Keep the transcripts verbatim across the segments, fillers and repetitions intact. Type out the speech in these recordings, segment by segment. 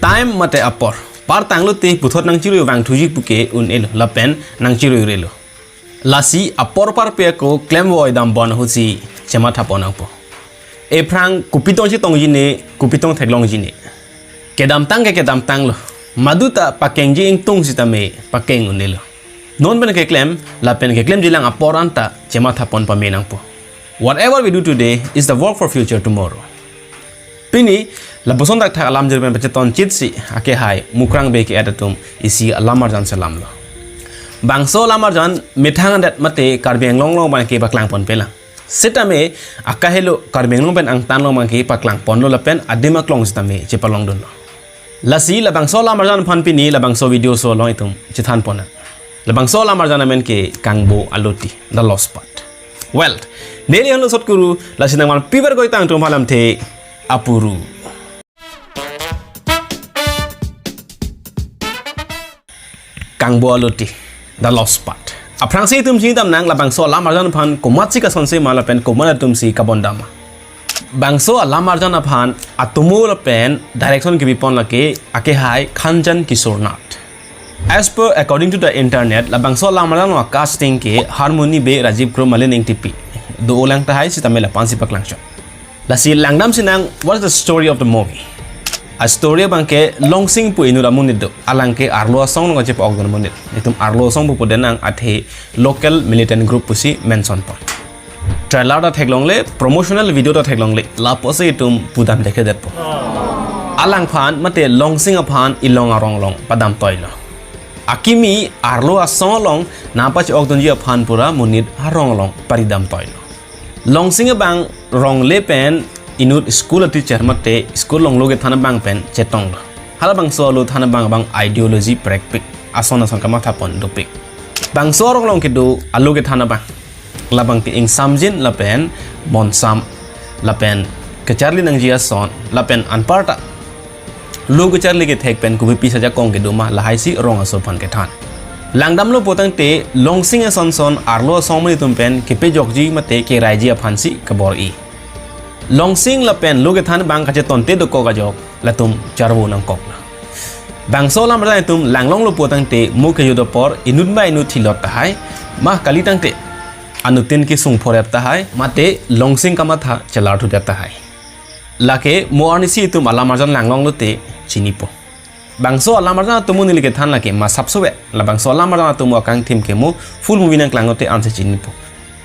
Time mate apor. Par tanglo te puthot nangchirui vangthuji puke un-elo lapen nangchirui relo. Lasi apor parpe ako klemvoi dambom ahutsi chemathapon nangpo. Ephrang kopi tong chetongji ne, kopi tong theklongji ne. Kedamtang ke kedamtanglo. Maduta pakengji ingtung sitame pakeng un-elo. Non pen keklem, lapen keklemjilang apor anta chemathapon pame nangpo. Whatever we do today is the work for future tomorrow. Pini, lapuson thakthak alam jir pen pacheton chitsi, akehai, Mukrang Bey ke-et atum, isi alam arjan selamlo. Bangso alam arjan, methang adet mate Karbi Anglong along abangke paklangponpelang. Sitame, akahelo Karbi Anglong pen angtan along abangke paklangponlo lapen adim aklong sitame chepalongdunlo. Lasi labangso alam arjan aphan pini labangso video so along itum chethanpon nang. Labangso alam arjan amen ke Kangbo Aloti, The Lost Path. Well, neli hanlo Sot Kuru, lasi nangman piber goi tang tum halam the apuru. Kangbo Aloti, The Lost Path. Aphrangsi itum chinidam nang labangso alam arjan aphan komatsi kasonse ma lapen komat atumsi kabondam ma. Bangso alam arjan aphan atomo lapen direction kebipon lake akehai Kanchan Kishore Nath. As per according to the internet, labangso alam arjan a-casting ke Harmony Bey, Rajiv Kro, Malin Engtipi. Do-olang tahai sitame lapu-ansi paklangchot. Lasi langdamsi nang, what's the story of the movie? A-story abangke Longsing pu inut amonit do. Alangke arlo asong along kachepa-okdun amonit. Itum arlo asong pu pudun nang athe local militant group pusi mention pon. Trailer ta theklongle, promotional video ta theklongle, lapusi itum pudam dekhe detpo. Alangphan mate Longsing aphan ilong arong along padam toilo. Akimi arlo asong along nangpache-okdunji aphan pura monit arong along paridam toilo. Longsing abang rongle pen inut school a-teacher mate school along lo kethan abang pen chetonglo. Halabangso alo than abang abang ideology prekpik, ason ason kamathapon dopik. Bangso arong along kedo alo kethan abang. Labangke ingsamjin lapen monsam lapen kacharli nangji ason lapen anparta lo kacharli kethek pen kopi pisa ajakong kedo ma lahaisi rong aso aphan kethan. Langdamlo putangte Longsing asonson arlo asong amonit atum pen kepejokji mate keraiji aphansi kabor-i. Longsing lapen lo kethan abang kachetonte dokok ajok latum charvo nangkoklo. Bangso alam arjan itum langlonglo putangte mo kejut apor inut ba inut thilot tahai, ma kalitangte anuttin kesung phorep tahai, mate Longsing kamatha chelarthudet tahai. Lake mo arnisi itum alam arjan langlonglote chinipo. Bangso alam arjan atomo neli kethan lake masapsovet. Labangso alam arjan atomo akangthim ke mo full movie nangklanglote ansi chinipo.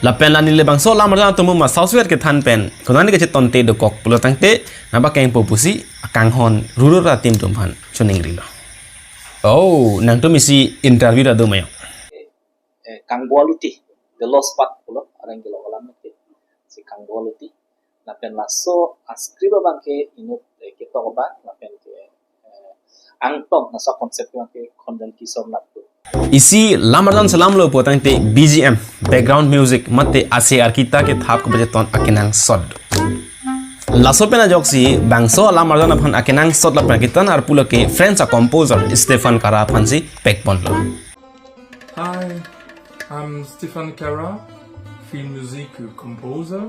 Lapen la neli bangso alam arjan atomo masapsovet kethan pen konatne kachetonte dokok pulotangte nangpakengpo pusi akanghon rurura atum atum aphan choningrilo. Oh, nangtum isi interview ta do ma jo? Eh, Kangbo Aloti, The Lost Path pulo, areng kelok alam ke. Si Kangbo Aloti. Lapen laso a-script abangke inut, eh, ketok abang, lapen ke, eh, angtong laso concept abangke Kanchan Kishore Nath pu. Isi alam arjan selamlo putangte B G M, background music, mate ase arkita kethap kapacheton akenangsot. Laso pen ajoksi bangso alam arjan aphan akenangsot lapen akitan arpu lake French a-composer Stephan Kara aphansi pekponlo. Hi, I'm Stephan Kara, film music composer.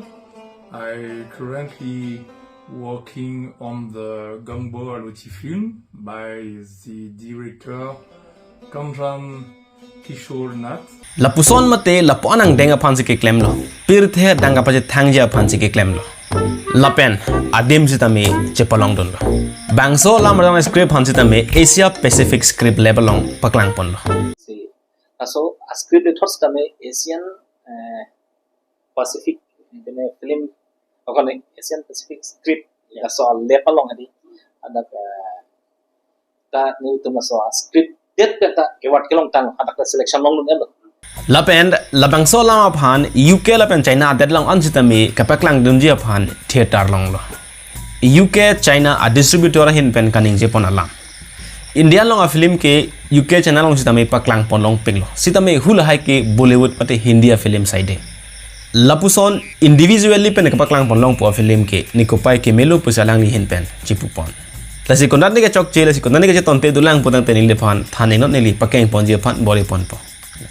I currently working on the Kangbo Aloti film by the director Kanchan Kishore Nath. Lapuson mate lapu-an angdeng aphansi keklemlo. Pirthe adang kapachethangji aphansi keklemlo. Lapen adim sitame chepalongdunlo. Bangso alam arjan script aphan sitame Asia Pacific script level along paklangponlo. Si, laso a-script le thot sitame Asian, eh, Pacific, ini film, pokoknya Asian Pacific script, laso a-level along hadi, ada ke, ta nelitum laso a-script det ke ta kewat kelongtang, ada ke selection longdunlo. Lapen labangso alam aphan U K lapen China adet along an sitame kapaklangdunji aphan theater longlo. U K, China a-distributor ahin pen kaningjepon alam. India along a-film ke U K, China along sitame paklangpon longpiklo. Sitame hu lahai ke Bollywood mate Hindi a-film side. Lapuson individually pen kapaklangpon longpo a-film ke nikopai kemelo pusi alangli ahin pen chipupon. Lasi konatne kechokche, lasi konatne kachetonte dolang putangte neliphan than ingnot, neli pakengponji aphan bor-iponpo.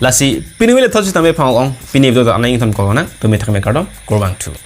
Lasi pini vele thot sitame phan-ong, pini video ta anai ingtham kolonang, tumi thakme kardom, kurvangthu.